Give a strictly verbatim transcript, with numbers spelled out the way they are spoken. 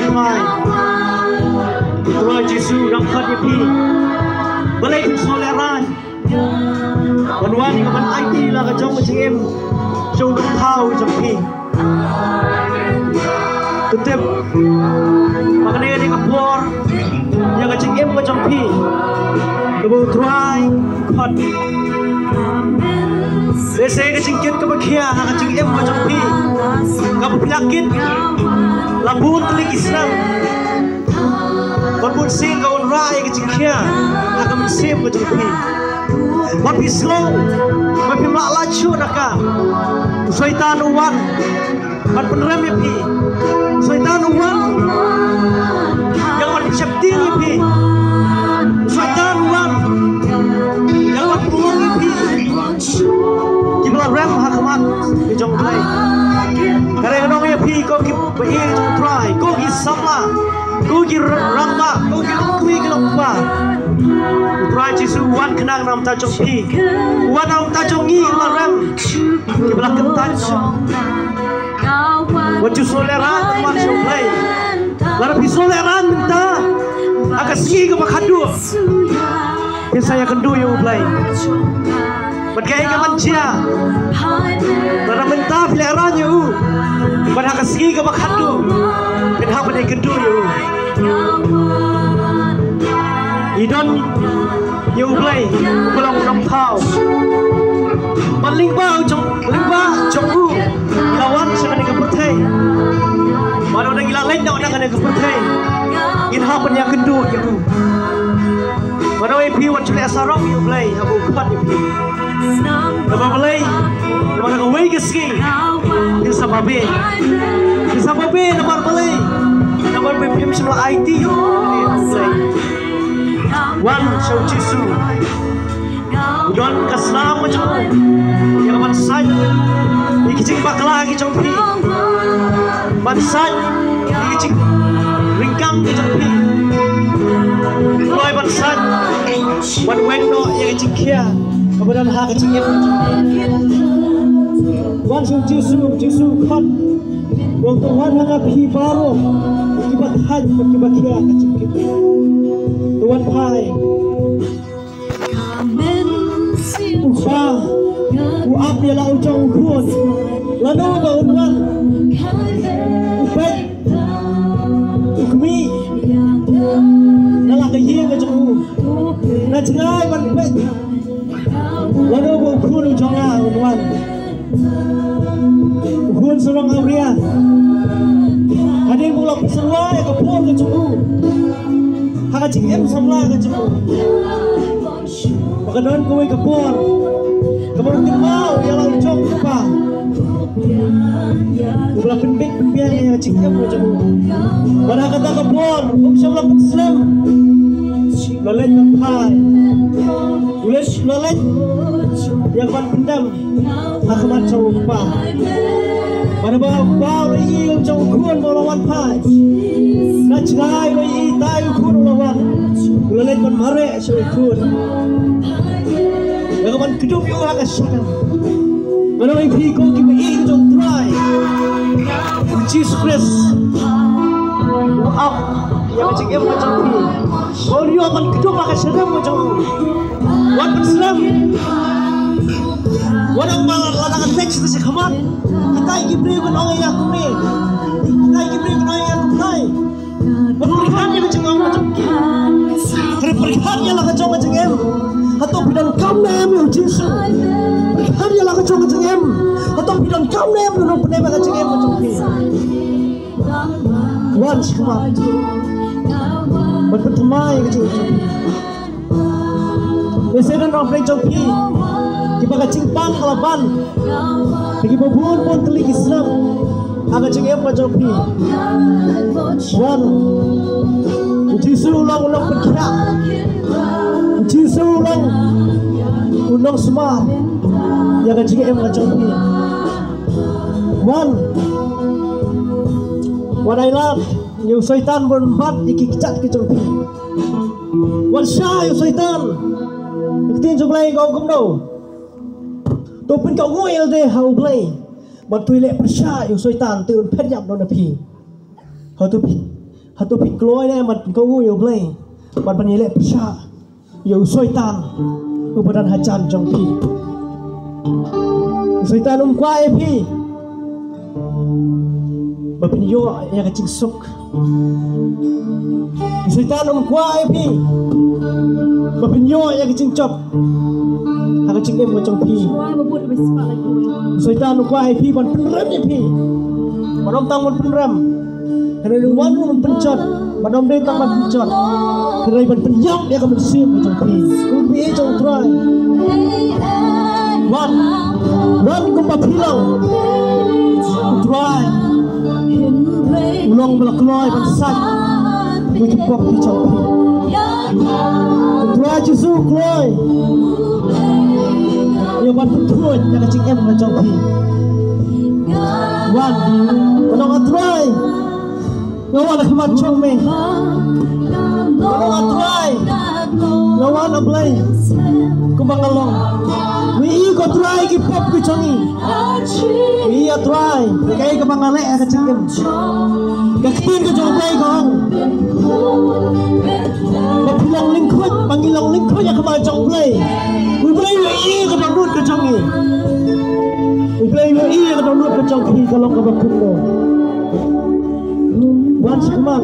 Trai, Trai Jisu, dang khot ïa phi. Balei phin sngewlehraiñ ban wan ïa ka ban aiti la ka jong ka jingim jong u nongthaw jong phi? To tip ba kane ka dei ka por ïa ka jingim ka jong phi kaba u Trai u khot. Lehse ka jingkit kaba khia ha ka jingim ka jong phi, kaba phi la kit la bun tylli ki snem. Ban bun sien ka wanrah ïa ka jingkhia ha ka mynsiem ka jong phi. Ba phi sngew ba phim lah lait shuh na ka. U Soitan u wan ban pynrem ïa phi. U Soitan u wan ïa ka ban sheptieng ïa phi. U Soitan u wan ïa ka ban pynlong ïa phi kiba la rem ha khmat ka jong U Blei. Ka dei ka nong ïa phi ko kiba ïeit jong U Trai, ko ki samla, ko ki rangbah, ko ki longkmie ki longkpa. U Trai Jisu u wan khnang na bynta jong phi, u wan na bynta jong ngi kiba la rem, kiba la kyntait noh. Wat ju sngewlehraiñ ban wan sha U Blei. Lada phi sngewlehraiñ mynta, ha ka sngi kaba khatduh phin sa ïakynduh ïa U Blei. Bad kaei kaban jia? Lada mynta phi lehraiñ ïa u, bad ha ka sngi kaba khatduh phin hap ban ïakynduh ïa u. I don ïa U Blei uba long u nongthaw. Bad lyngba u jong, lyngba jong u ngi la wan sha kane ka pyrthei. Bad ynda ngi la leit noh na kane ka pyrthei, ngin hap ban ïakynduh ïa u. Bad oi phi, wat ju leh sarong ïa U Blei haba u khot ïa phi. Namar balei? Namar ha kawei ka sngi phin sa babe. Phin sa babe namar balei? Namar ba phim shym la aiti ïa U Blei. Wan sha U Jisu. U don ka snam ka jong u ïa ka ban sait ïa ki jingbakla ki jong phi, ban sait ïa ki jingryngkang ki jong phi. U Blei ban sait, ban weng noh ïa ka jingkhia kaba don ha ka jingim ka jong phi. Wan sha U Jisu, U Jisu u khot. Wan to wan ha nga phi baroh kiba thait bad kiba khia ka jingkit. To wan phai. U Kpa u ap ïa la u jong u khun. Lano ba un wan u peit u khmih na la ka ïing ka jong u, na jngai ban peit lano ba u khun u jong nga un wan. U khun sarong awria, hadien ba u la pynshai ïa ka por ka jong u ha ka jingim samla ka jong u. Ba ka don kawei ka por kaba u kynmaw ïa la u jong u kpa uba la pynbeit pynbiang ïa ka jingim ka jong u. Bad ha kata ka por um shym la pynslem, la leit ban phai, u leit, la leit ïa ka ban pyndem ha khmat jong u kpa. Bad haba u kpa u la ïohi u jong u khun ba u la wan phai, na jngai u la ïohi tai u khun u la wan, u la leit ban mareh sha u khun ïa ka ban kdup ïa u ha ka shadem. Nga ong ïa phi ko kiba ïeit jong u Trai Jisu Khrist, u ap ïa ka jingim ka jong phi. Ba un ïoh ban kdup ha ka shadem ka jong u. Wat pynslem. Wat ong ba lada ka text ka sha khmat, kitai ki briew kin ong ïa kumne, kitai ki briew kin ong ïa kumtai. Wat pyrkhat ïa ka jingong ka jong ki. Hynrei pyrkhat ïa la ka jong ka jingim. Hato phi donkam ne em ïa u Jisu? Pyrkhat ïa la ka jong ka jingim. Hato phi donkam ne em ïa u nongpynim ïa ka jingim ka jong phi? Wan sha khmat. Wat pynthymmai ïa ka jingim. Lehse don nongpynim jong phi kiba ka jingpang ka la ban ha kiba bun bun tylli ki snem ha ka jingim ka jong phi. Wan, u Jisu u long u nongpynkhiah, u Jisu u long u nongsumar ïa ka jingim ka jong phi. Wan, wan ailad ïa u Soitan ban bat ïa ki kjat ki jong phi. Wan shah ïa u Soitan. Ka ktien jong u Blei ka ong kumno? To pynkohnguh ïa lade ha u Blei. Ban to leh pyrshah ïa u Soitan te un phet ïap noh na phi. Hato phi, Hato phi kloi ne ban kohnguh ïa U Blei bad ban ïaleh pyrshah ïa u Soitan uba don hajan jong phi? U Soitan um kwah ïa phi ba phin ïoh ïa ka jingsuk. U Soitan um kwah ïa phi ba phin ïoh ïa ka jingjop ha ka jingim ka jong phi. U Soitan um kwah ïa phi ban pynrem ïa phi, ban ym tang ban pynrem. Hynrei u wan ruh ban pynjot, ban ym dei tang ban pynjot, hynrei ban pynïap ïa ka mynsiem ka jong phi. Kum phi ïeit jong U Trai, wan, wan kumba phi long. U Trai u long ba la kloi ban sait ïa ki pop ki jong phi. U Trai Jisu u kloi ïa ban pynthut ïa ka jingim ka jong phi. Wan, wan ong, A Trai, nga wan ha khmat jong me. Nga wan, A Trai, nga wan, A Blei, kumba nga long. Ngi ïohi, ko Trai, ki pop ki jong ngi. Ngi ïohi, A Trai, kaei kaba nga leh ha ka jingim. Ka ktien ka jong U Blei ka ong ba phi long lyngkhuid, ba ngi long lyngkhuid ha khmat jong U Blei. U Blei u ïohi ïa ka dohnud ka jong ngi. U Blei u ïohi ïa ka dohnud ka jong phi, ka long kaba kumno. Wan sha khmat.